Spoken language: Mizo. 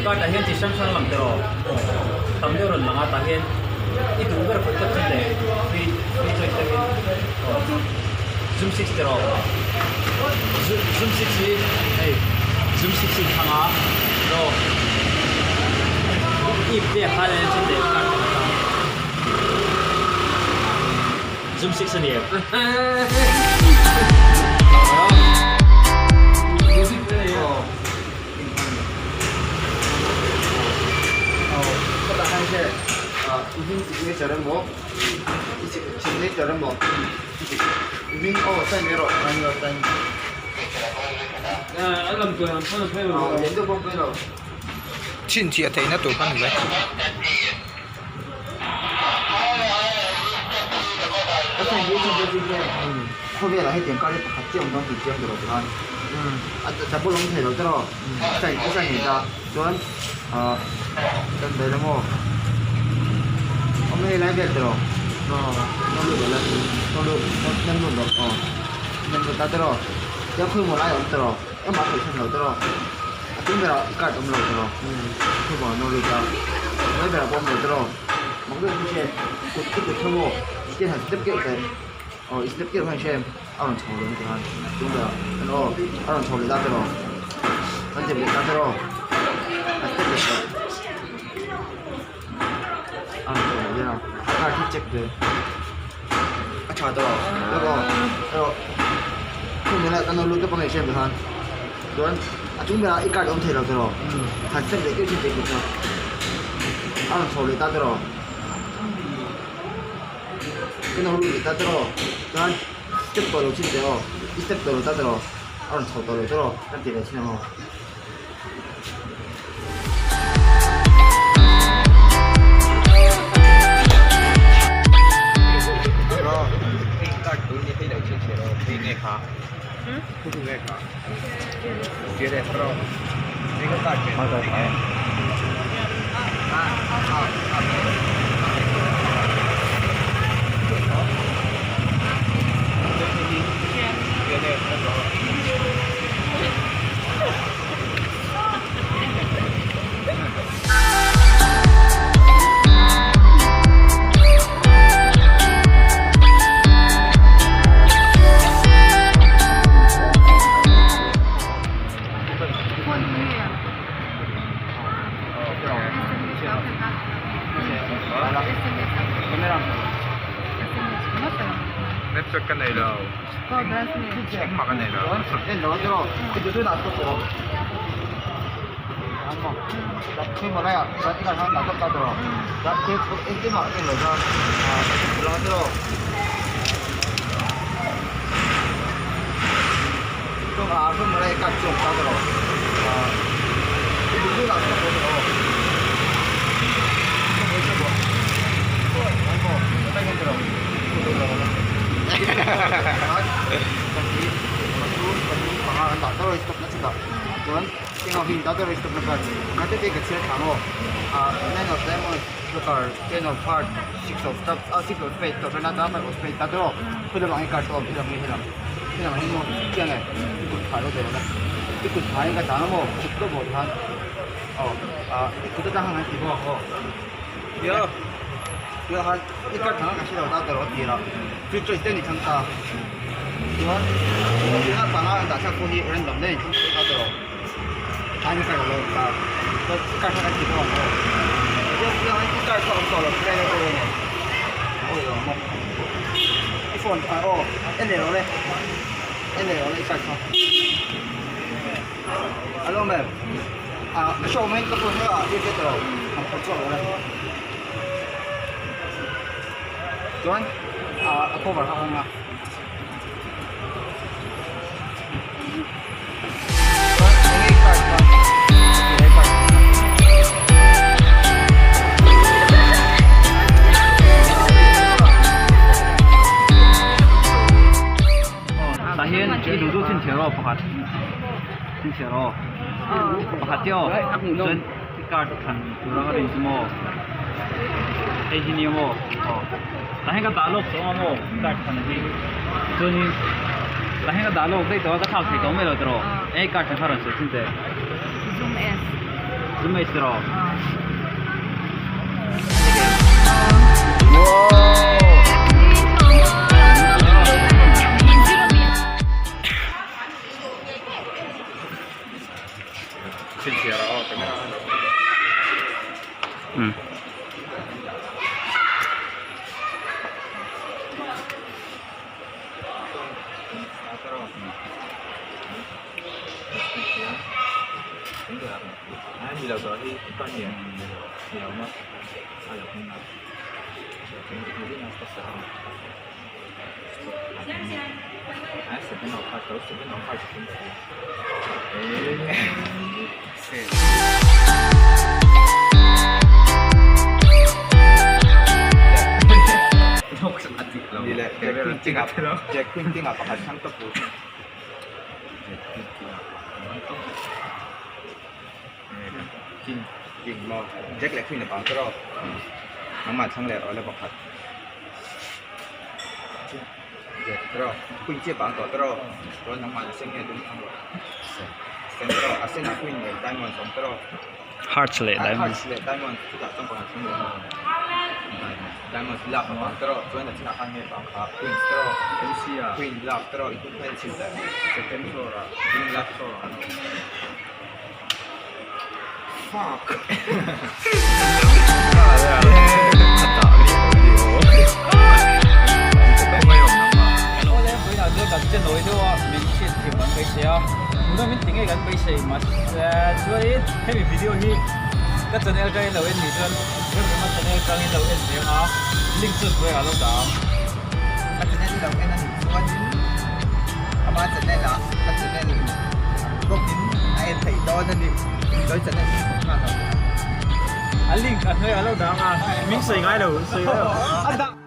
Card ah hian chi hrang hrang lang tawh tam deuh rawn lang a tah hian i duh ber kawt kawt chu leh free free choice deuhin aw zoom six te rawh zoom six hi hei zoom six hi thlang a aw ip te a khai lai chin leh card pakhat a zoom six a ni em. Chhinchhiah theihna tur kha a ni mai. Tah hian i duh duh chhinchhiah rawh pakhat chhinchhiah rawh pakhat chiah aw chuan i card thlan tur anga rin chu maw hei hi nia maw aw tah hian ka dah lawk tawh ang a maw card thlan hi chuanin tah hian ka dah lawk daih tawh a ka thlak thei tawh mai lo tiraw eng card thlan kha rawn sawi chhin teh. Chu mai si rawh. Hearts leh diamond. Hemi video hi ka channel atangin lo en nih chuan Remrema channel atangin lo en ve ang a link chu hnuaiah a lo dah ang. Ka channel lo en a nih chuanin ama channel ah ka channel bawkin a en theih dawn a ni. Chuan channel hi ka nghak ang. A link a hnuaiah a lo dah ang a, min sawi ngai lo, sawi ngai lo.